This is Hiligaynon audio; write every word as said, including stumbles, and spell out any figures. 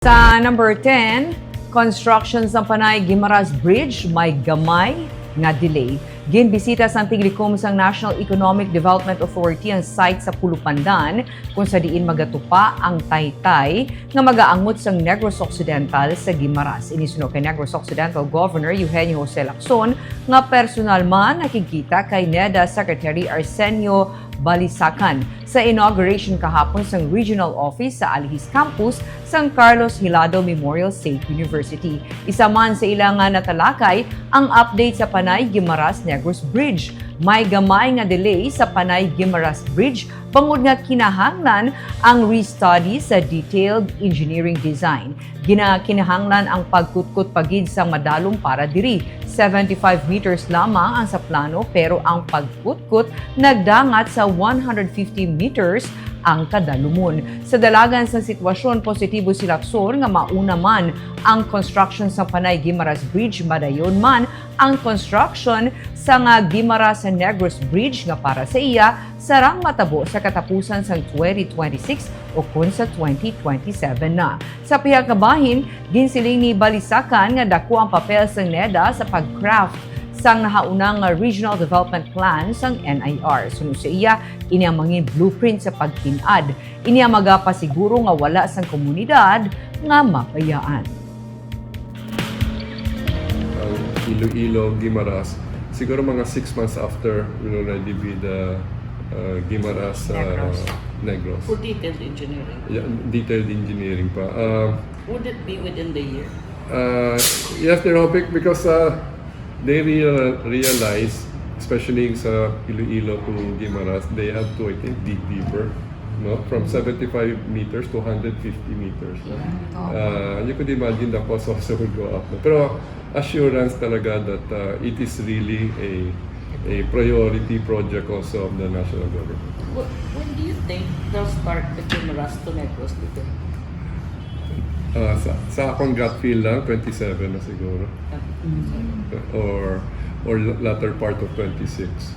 Sa number ten, construction sa Panay Guimaras Bridge may gamay nga delay. Ginbisita sang tiglikom sang National Economic Development Authority ang site sa Pulupandan, kung sa diin magatupa ang taytay nga magaangot sang Negros Occidental sa Guimaras. Ini suno kay Negros Occidental Governor Eugenio Jose Lacson, nga personal man nakigkita kay NEDA Secretary Arsenio Balisacan sa inauguration kahapon sang regional office sa Alihis Campus sang Carlos Hilado Memorial State University. Isa man sa ila nga natalakay ang update sa Panay Guimaras Negros Bridge. May gamay nga delay sa Panay Guimaras Bridge bangod nga kinahanglan ang restudy sa detailed engineering design. Ginakinahanglan ang pagkutkot pa gid sa madalom para diri. Seventy-five meters lamang ang sa plano, pero ang pagkutkot nagdangat sa one hundred fifty meters ang kadalumon. Sa dalagan sang sitwasyon, positibo si Lacson nga mauna man ang construction sa Panay Guimaras Bridge, madayon man ang construction sa nga Guimaras Negros Bridge nga para sa iya sarang matabo sa katapusan sang twenty twenty-six o kon sa twenty twenty-seven na. Sa pihak nga bahin, ginsiling ni Balisacan nga dako ang papel sang NEDA sa pag-craft sang nahauna nga Regional Development Plan sang N I R. Suno sa iya, ini ang mangin blueprint sa pagtin-ad. Ini ang magapasiguro nga wala sang komunidad nga mabayaan. Ang Iloilo, Guimaras, siguro mga six months after, will already be the uh, Guimaras uh, Negros. Negros. For detailed engineering. Yeah, detailed engineering pa. Uh, Would it be within the year? uh, yes, they're hoping because uh, they real, realize, especially sa Iloilo to Guimaras, they have to, I think, dig deeper. No? From seventy-five meters to one hundred fifty meters. No? Uh, you could imagine the cost also will go up. No? Pero assurance talaga that uh, it is really a a priority project also of the national government. Wh- When do you think they'll start the Guimaras to Negros dito? Uh, sa, sa akong gut feel lang, twenty-seven na siguro. Or or latter part of twenty-six.